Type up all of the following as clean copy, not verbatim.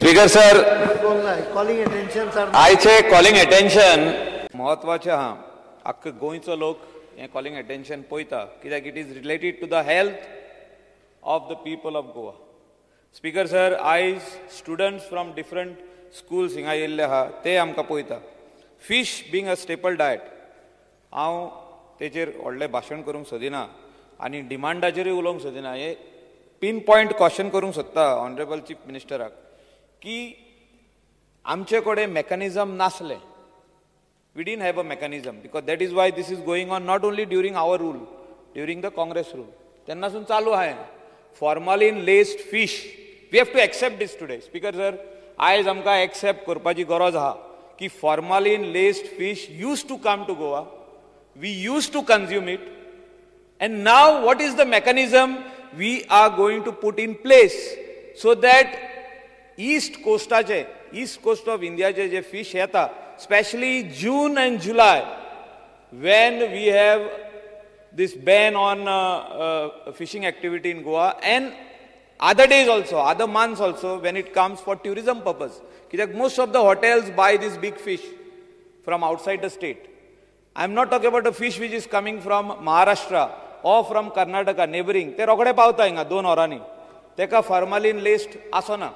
Speaker sir, calling attention sir, आयचे calling attention म्हत्वाचें आहा. आख्खो गोंयचो लोक हें कॉलिंग अटेन्शन पळयता, कित्याक it is related to the health of the people of Goa. Speaker sir, आयज स्टुडंट्स फ्रॉम डिफरंट स्कुल्स हिंगा येयल्ले आहा, ते आमकां पळयता. Fish being a staple diet, हांव तेचेर व्हडलें भाशण करूंक सोदिना आनी डिमांडाचेरूय उलोवंक सोदिना. हे पीन पॉयंट क्वेश्चन करूंक सोदता ऑनरेबल चीफ मिनिस्टराक की आमचे कडेन मॅकॅनिजम नासलें. We didn't have a mechanism because that is why this is going on not only during our rule, during the Congress rule. तेन्नासून चालू आहा formalin laced fish. We have to accept this today. Speaker sir, आयज आमकां accept करपाची गरज आहा की formalin laced fish used to come to Goa, we used to consume it, and now what is the mechanism we are going to put in place so that east कोस्टाचे, east coast of इंडियाचे जे fish येता, specially June and July when we have this ban on fishing activity in Goa, and other days also, other months also, when it comes for tourism purpose. कित्याक most of the hotels buy this big fish from outside the state. I am not talking about a fish which is coming from Maharashtra or from Karnataka, neighboring. ते रोखडे पावता हिंगा 2 वरांनी, तेका formalin लेस्ट आसना.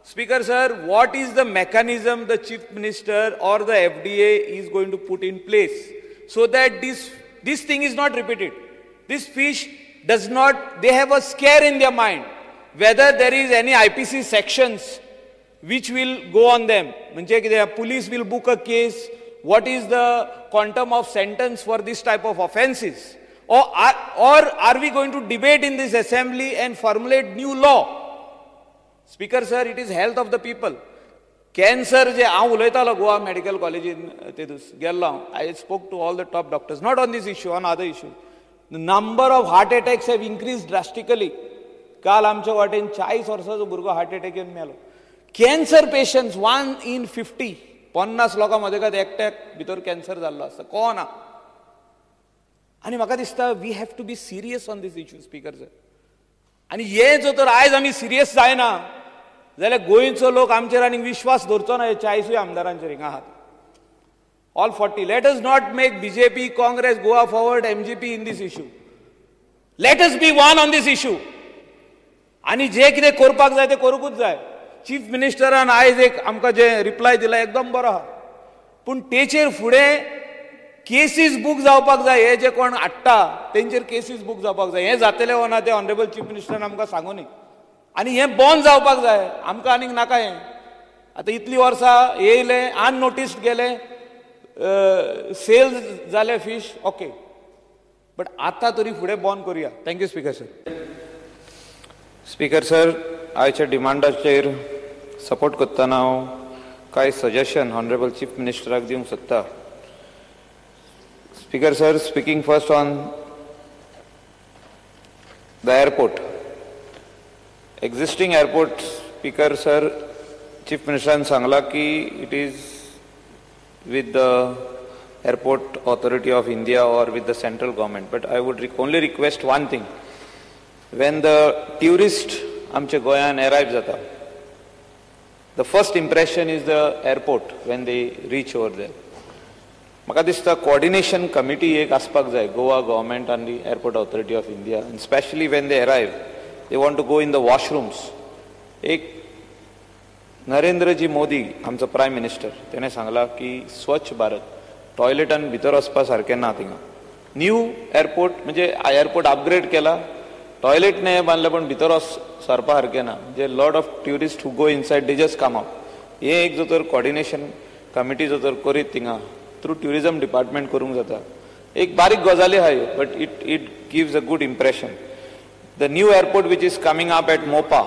Speaker sir, what is the mechanism the chief minister or the FDA is going to put in place so that this thing is not repeated? This fish does not, they have a scare in their mind whether there is any IPC sections which will go on them. म्हणजे कितें, police will book a case, what is the quantum of sentence for this type of offences? Or are we going to debate in this assembly and formulate new law? Speaker sir, it is health of the people. Cancer जे हांव उलयतालो Goa medical कॉलेजीन ते दीस गेल्लो हांव, I spoke to all the top doctors, not on this issue, on other issue. The number of heart attacks have increase drastically. काल आमच्या वाटेन 40 वर्सांचो भुरगो हार्ट अटॅक येवन मेलो. कॅन्सर पेशंट्स 1 in 50, 50 लोकां मदीं एकट्याक भितर कॅन्सर जाल्लो आसता, कोण ना. आनी म्हाका दिसता we have to be serious on this issue. Speaker sir, आनी हें जर तर आयज आमी सिरियस जायना जाल्यार गोंयचो लोक आमचेर आनीक विश्वास दवरचो ना. हे 40 आमदारांचेर हिंगा आहात, all 40. Let us not make BJP, Congress, Goa Forward, MGP in this issue. Let us be one on this issue. आनी जे कितें करपाक जाय तें करूंकूच जाय. चीफ मिनिस्टरान आयज एक आमकां जे रिप्लाय दिला एकदम बरो आहा, पूण तेचेर फुडें केसीस बूक जावपाक जाय. हे जे कोण हाडटा तेंचेर केसीस बूक जावपाक जाय. हें जातलें वो ना तें ऑनरेबल चीफ मिनिस्टरान आमकां सांगूनी. आनी हें बंद जावपाक जाय, आमकां आनीक नाका हें. आतां इतलीं वर्सां येयलें, अननोटिस्ड गेलें, सेल जालें फीश, ओके, बट आतां तरी फुडें बंद करुया. Thank you speaker sir. Speaker sir, आयच्या डिमांडाचेर सपोर्ट करतना हांव कांय सजेशन ऑनरेबल चीफ मिनिस्टराक दिवंक सोदता. Speaker sir, speaking first on the airport, existing airport. Speaker sir, chief मिनिस्टरान सांगला की it is with the Airport Authority of India or with the central government, but I would only request one thing. When the tourist आमचे गोंयान arrive जाता, the first impression is the airport when they reach over there. म्हाका दिसता coordination committee एक आसपाक जाय, Goa government आनी Airport Authority of India, and specially when they arrive they want to go in the washrooms. एक नरेंद्रजी मोदी आमचो prime minister, तेणें सांगलां की स्वच्छ भारत, टॉयलेटान भितर वचपा सारकें ना थिंगा. न्यू एअरपोर्ट म्हणजे एअरपोर्ट अपग्रेड केला, टॉयलेट न्हय बांदलें, पण भितर वच सरपा सारकें ना. म्हणजे lot of tourist who go inside they just come out. हें एक जर तर कोऑर्डिनेशन कमिटी जर तर करीत थिंगा थ्रू ट्युरिजम डिपार्टमेंट करूंक जाता. एक बारीक गजाली आहा ह्यो, but it gives a good impression. The new airport which is coming up at Mopa,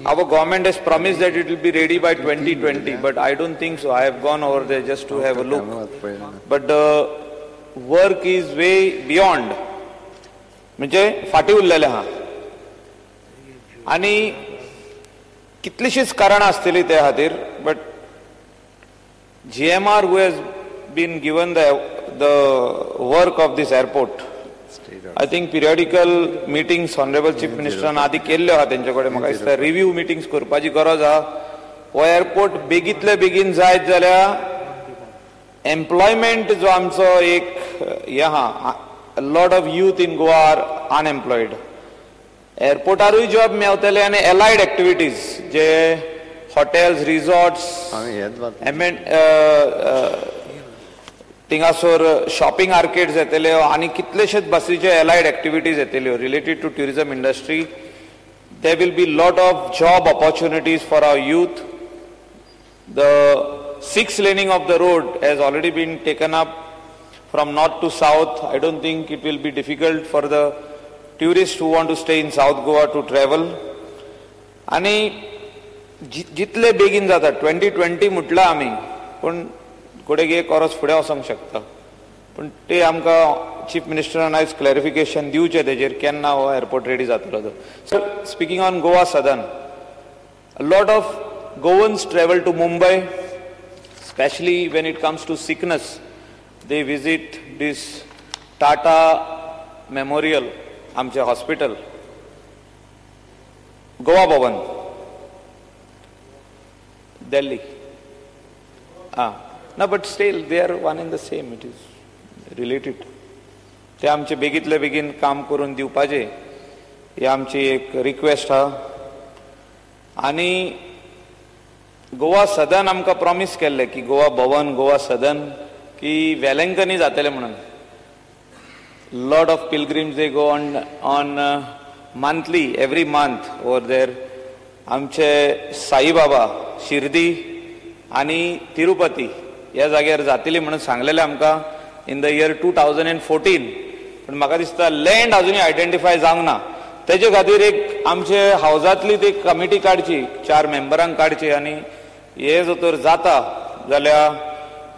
our government has promised that it will be ready by 2020, but I don't think so. I have gone over there just to have a look, but the work is way beyond, म्हणजे फाटी उरलेलें आहा. आनी कितलीशीच कारणां आसतलीं त्या खातीर, but GMR who has been given the work of this airport, I think periodical meetings honourable chief मिनिस्टरान आदी केल्ल्यो आहा तेंचे कडेन. म्हाका दिसता रिव्यू मिटिंग्स करपाची गरज आहा. हो एअरपोर्ट बेगींतले बेगीन जायत जाल्यार एम्प्लॉयमेंट जो आमचो एक हें आहा, lot of youth in Goa are unemployed. एअरपोर्टारूय job मेवतले आनी एलायड एक्टिविटीज जे हॉटेल्स, रिजॉर्ट्स, थिंगासर शॉपिंग आर्केड्स येतल्यो आनी कितलेशेच बसीचे एलायड एक्टिविटीज येतल्यो related to tourism industry. There will be lot of job opportunities for our youth. The 6 laning of the road has already been taken up from north to south. I don't think it will be difficult for the tourists who want to stay in South Goa to travel. आनी जितले बेगीन जाता 2020 म्हटलां आमी, पूण कडेक एक वर्स फुडें वचोंक शकता. पूण ते आमकां चीफ मिनिस्टरान आयज क्लॅरिफिकेशन दिवचें तेजेर केन्ना हो एअरपोर्ट रेडी जातलो तो. So speaking on Goa Sadan, lot of Goans travel to Mumbai, specially when it comes to sickness. They visit this Tata Memorial आमचें हॉस्पिटल, गोवा भवन, दिल्ली. आं ना, but still they are one in the same, it is related. ते आमचे बेगींतले बेगीन काम करून दिवपाचें ही आमची एक रिक्वेस्ट आहा. आनी गोवा सदन आमकां प्रॉमीस केल्लें की गोवा भवन, गोवा सदन की वेलंकनी जातलें म्हणून. Lot of pilgrims they go on monthly, every month over there. आमचे साईबाबा शिर्डी आनी तिरुपती ह्या जाग्यार जातली म्हणून सांगलेलें आमकां in the year 2014. पूण म्हाका दिसता लँड अजुनूय आयडेंटिफाय जावंक ना. तेजे खातीर एक आमचे हावजांतली ती कमिटी काडची, 4 मेंबरांक काडची आनी हे जर तर जाता जाल्यार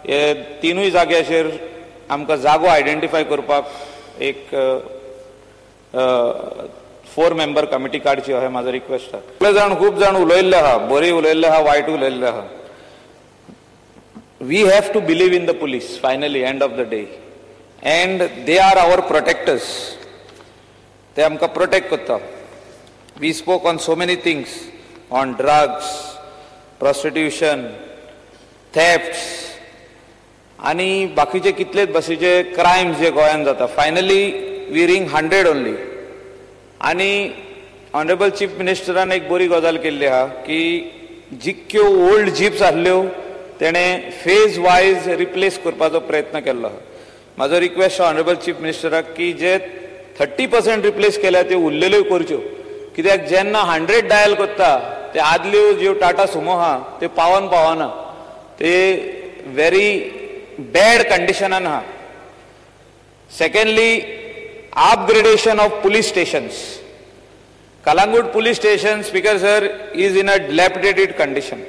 हे तिनूय जाग्याचेर आमकां जागो आयडेंटिफाय करपाक एक 4 मेंबर कमिटी काडची अशें म्हाजो रिक्वेस्ट आहा. सगळे जाण खूब जाण उलयल्ले आहा, बरी उलयल्ले आहा, वायट उलयल्ले आहा. We have to believe in the police finally, end of the day, and they are our protectors. ते आमकां प्रोटेक्ट करता. We spoke on so many things, on drugs, prostitution, thefts आनी बाकीचे कितलेच बसीचे क्रायम्स जे गोंयांत जाता. Finally we ring 100 only. आनी honourable chief मिनिस्टरान एक बरी गजाल केल्ली आहा की जितक्यो ओल्ड जिप्स आसल्यो तेणें फेज वायज रिप्लेस करपाचो प्रयत्न केल्लो आहा. म्हाजो रिक्वेस्ट ऑनरेबल चीफ मिनिस्टराक की जे 30% रिप्लेस केल्या त्यो उरलेल्यो करच्यो, कित्याक जेन्ना 100 डायल करता ते आदल्यो ज्यो टाटा सुमो आहा त्यो पावन पावना, ते व्हेरी बॅड कंडिशनान आहा. Secondly, upgradation of police stations. Calangute police station, speaker sir, is in a dilapidated condition.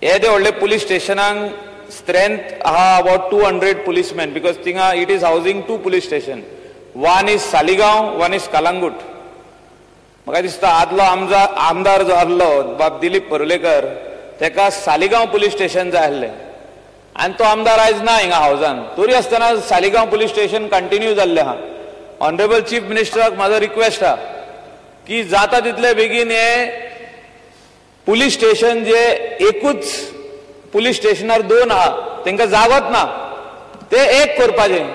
हे ते व्हडले पुलीस स्टेशनांक स्ट्रेंथ आहा अबाउट 200 पुलीसमॅन, because थिंगा it is housing 2 police station, one is Saligao, one is Calangute. म्हाका दिसता आदलो आमदार जो आसलो बाब दिलीप परुलेकर, तेका सालिगांव पुलीस स्टेशन जाय आसलें आनी तो आमदार आयज ना हिंगा हावजान, तरी आसतना सालिगांव पुलीस स्टेशन कंटिन्यू जाल्लें आहा. ऑनरेबल चीफ मिनिस्टराक म्हाजो रिक्वेस्ट आहा की जाता तितले बेगीन हे पुलीस स्टेशन जे एकूच पुलीस स्टेशनार 2 आहा तांकां जागोच ना, ते एक करपाचें.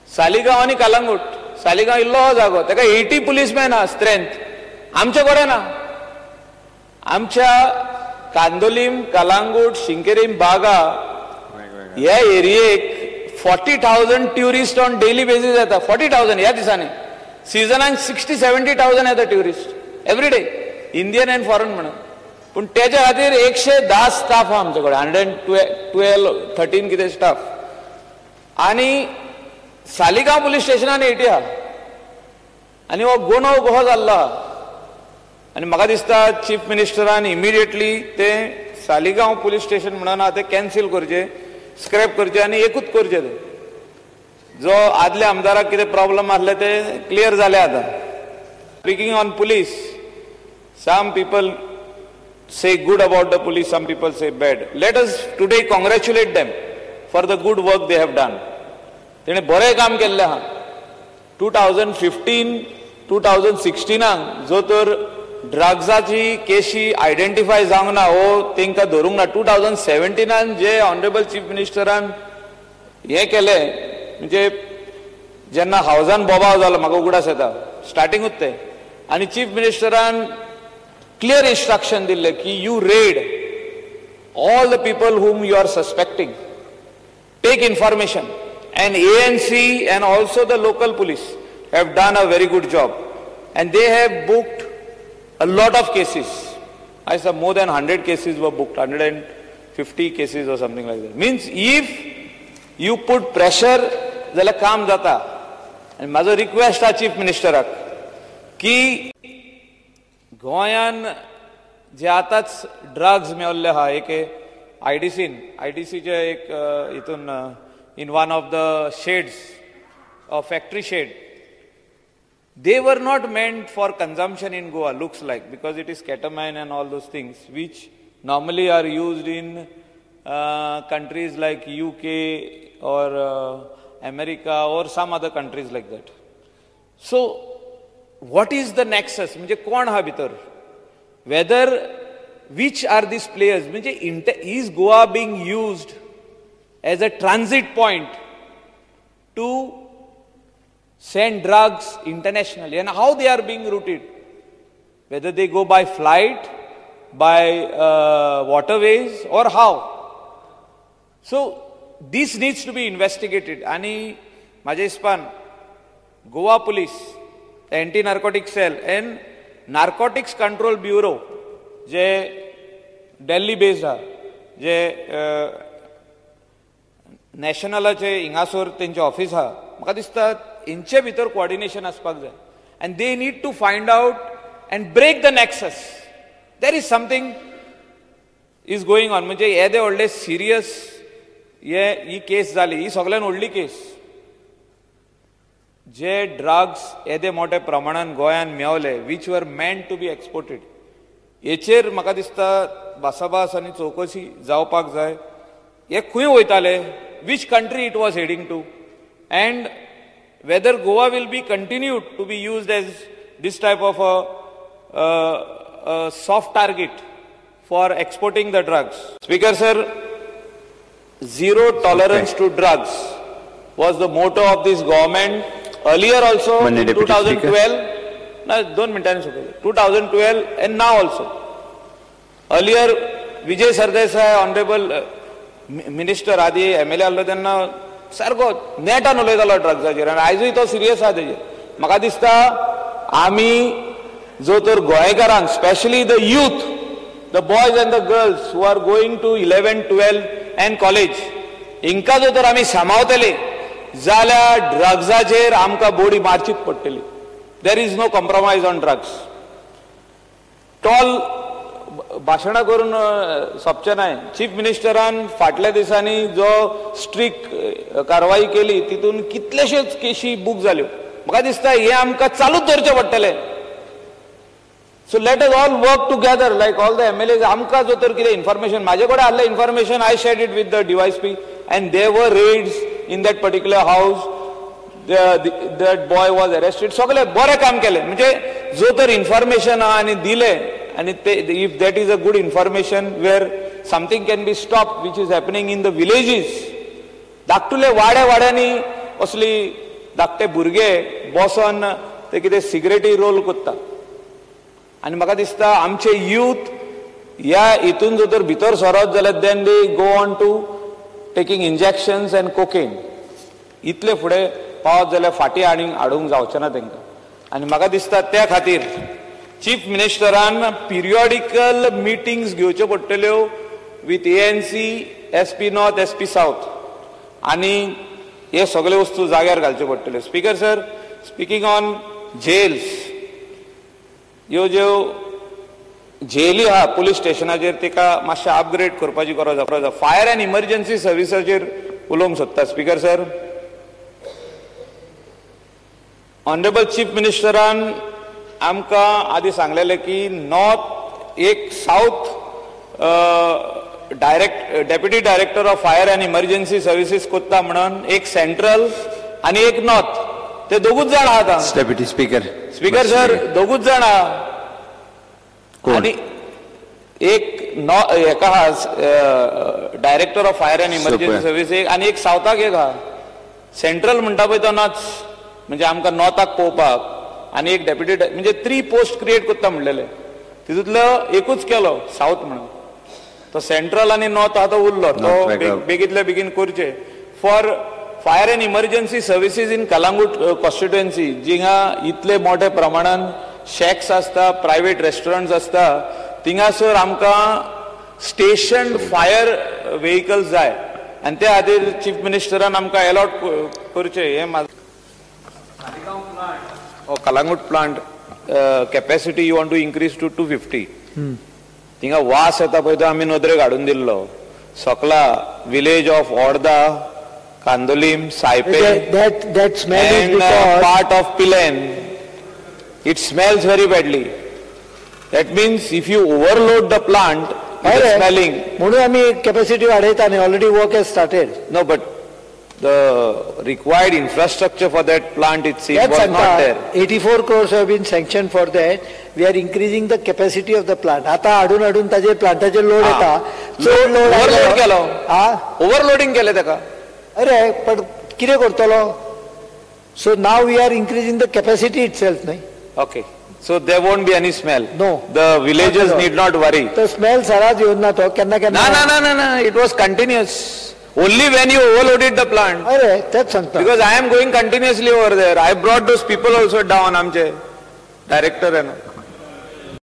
सालिगांव आनी कलंगूट. सालिगांव इल्लो जागो, ताका 80 पुलीसमॅन आहा स्ट्रेंथ, आमचे कडेन ना. आमच्या कांदोलीम, कलांगूट, शिंकेरीम, बागा ह्या एरियेक 40,000 ट्युरिस्ट ऑन डेली बेसीस येता. 40,000 ह्या दिसांनी, सिजनाक 60-70,000 येता tourist every day, Indian and foreign म्हणून. पूण तेच्या खातीर 110 स्टाफ आहा आमचे कडेन, 112-13 कितें स्टाफ. आनी सालिगांव पुलीस स्टेशनान 80 आहा. आनी हो गुणो कसो जाल्लो आहा. आनी म्हाका दिसता चीफ मिनिस्टरान इमिडिएटली ते सालिगांव पुलीस स्टेशन म्हणून आहा तें कॅन्सील करचें, स्क्रॅप करचें आनी एकूच करचें. तें जो आदल्या आमदाराक कितें प्रॉब्लम आसले ते क्लियर जाले आतां. Speaking on police, some people say good about the police, some people say bad. Let us today congratulate them for the good work they have done. तेणें बरें काम केल्लें आहा. 2015 2016 जो तर ड्रग्साची केशी आयडेंटिफाय जावंक ना वो तांकां धरूंक ना, 2017 जे ऑनरेबल चीफ मिनिस्टरान हें केलें, म्हणजे जेन्ना हावजान बोबाव जालो म्हाका उगडास येता स्टार्टिंगूच तें, आनी चीफ मिनिस्टरान क्लियर इन्स्ट्रक्शन दिल्लें की you raid all the people whom you are suspecting, take information, and ANC and also the local police have done a very good job and they have booked a lot of cases. I saw more than 100 cases were booked, 150 cases or something like that. Means if you put pressure जाल्यार काम जाता. आनी म्हाजो request आहा chief मिनिस्टराक की गोंयान जे आतांच drugs मेवल्ले आहा एक आयडीसीन, आयडीसीचे एक हितून in one of the sheds, factory shed, they were not meant for consumption in Goa, looks like, because it is ketamine and all those things which normally are used in countries like UK or America or some other countries like that. So what is the nexus? म्हणजे कोण हा भितर, whether which are these players, म्हणजे is Goa being used as a transit point to send drugs internationally, and how they are being routed, whether they go by flight, by waterways or how. So this needs to be investigated. आणि माझ्या हिसपान Goa police, anti narcotic cell and narcotics control bureau J Delhi based आहा, जे नॅशनलाचे हिंगासर तेंचे office आहा, म्हाका दिसता हेंचे भितर कोऑर्डिनेशन आसपाक जाय and they need to find out and break the nexus. There is something is going on. म्हणजे येदे व्हडले सिरियस हे ही केस जाली, ही सगळ्यान व्हडली केस, जे ड्रग्स येदे मोठ्या प्रमाणान गोंयान मेवले which were meant to be exported, हेचेर म्हाका दिसता भासाभास आनी चवकशी जावपाक जाय. हे खंय वयताले, which country it was heading to, and whether Goa will be continued to be used as this type of a soft target for exporting the drugs. Speaker sir, zero tolerance to drugs was the motto of this government earlier also in 2012, no, 2 मिनटांनी सोंपयलें, 2012 and now also. Earlier Vijay Sardesai honourable minister आदी M L A आहलो तेन्ना सारको नेटान उलयतालो ड्रग्साचेर, आनी आयजूय तो सिरियस आहा तेजेर. म्हाका दिसता आमी जो तर गोंयकारांक, specially the youth, the boys and the girls who are going to 11, 12 and college, हिंकां जो तर आमी सांबाळतले जाल्यार ड्रग्साचेर आमकां बोडी मारचीच पडटली. There is no compromise on drugs. Tall भाशणां करून सोंपचें ना. चीफ मिनिस्टरान फाटल्या दिसांनी जो स्ट्रिक्ट कारवाई केली तितून कितलेश्योच केशी बूक जाल्यो. म्हाका दिसता हें आमकां चालूच दवरचें पडटलें. So let us all work together like all the MLAs. आमकां जो तर कितें इन्फॉर्मेशन म्हाजे कडेन आहलें information, I shared it with the DYSP and there were raids in that particular house, that boy was arrested. सगळें बरें काम केलें. म्हणजे जो तर इन्फॉर्मेशन आहा आनी दिलें, आनी ते if that is a good information where something can be stop which is happening in the villages. धाकटुले वाड्या वाड्यांनी असली धाकटे भुरगे बसोन ते कितें सिगरेटी रोल करता, आनी म्हाका दिसता आमचे यूथ ह्या हितून जर तर भितर सरत जाल्यार then they go on to taking injections and cocaine. इतले फुडें पावत जाल्यार फाटीं आनी हाडूंक जावचें ना तांकां. आनी म्हाका दिसता त्या खातीर चीफ मिनिस्टरान पिरियॉडिकल मिटिंग्स घेवच्यो पडटल्यो with ANC, SP north, SP south, आनी हे सगळे वस्तू जाग्यार घालच्यो पडटल्यो. Speaker sir, speaking on jails, ह्यो ज्यो जेली आहा पुलीस स्टेशनाचेर तिका मातशें अपग्रेड करपाची गरज आसा. फायर अँड इमर्जन्सी सर्विसाचेर उलोवंक सोदता. स्पीकर सर, ऑनरेबल चीफ मिनिस्टरान आमकां आदी सांगलेलें की नॉर्थ एक south direct deputy director of fire and emergency services कोत्ता म्हणून एक सेंट्रल आनी एक नॉर्थ, ते दोगूच जाण आहात. Deputy speaker. स्पीकर सर, दोगूच जाण आहा आनी एक हेका आहा director of fire and emergency service एक आनी एक सावथाक एक आहा. सेंट्रल म्हणटा पळय तो नाच, म्हणजे आमकां नॉर्थाक पळोवपाक, आनी एक डेप्युटी, म्हणजे 3 पोस्ट क्रिएट करता म्हणलेले, तितूंतलो एकूच केलो सावथ म्हणून. तो सेंट्रल आनी नॉर्थ आहा तो उरलो, तो बेगीतले बेगीन करचे. For fire and emergency services in Calangute constituency, जिंगा इतले मोठे प्रमाणान शॅक्स आसता, प्रायवेट रेस्टॉरंट्स आसता, थिंगासर आमकां स्टेशन फायर व्हेकल्स जाय आनी त्या खातीर चीफ मिनिस्टरान आमकां एलॉट करचें. हें म्हाजें. Calangute plant capacity you want to increase to 250. थिंगा वास येता पळय तो आमी नदरेक हाडून दिल्लो. सकला village of Orda, Candolim, Saipe, that smell is because part of Pilerne, it smells very badly. That means if you overload the plant, it is smelling. म्हणून आमी कॅपॅसिटी वाडयता न्ही, already work has started. No, but the required infrastructure for that plant, it seems, was not there. 84 crores have been sanctioned for that. We are increasing the capacity of the plant. आता हाडून हाडून ताजेर प्लांटाचेर load येता, चड load overload केलो, overloading केलें ताका. अरे पण कितें करतलो? So now we are increasing the capacity itself न्ही. Okay, so there won't be any smell. No, the villagers need not worry. तो स्मेल सराच येवन ना तो केन्ना केन्ना. ना ना ना ना, it was continuous. Only when you overloaded the plant. अरे तेच सांगता. Because I am going continuously over there. I brought those people also down, आमचे director and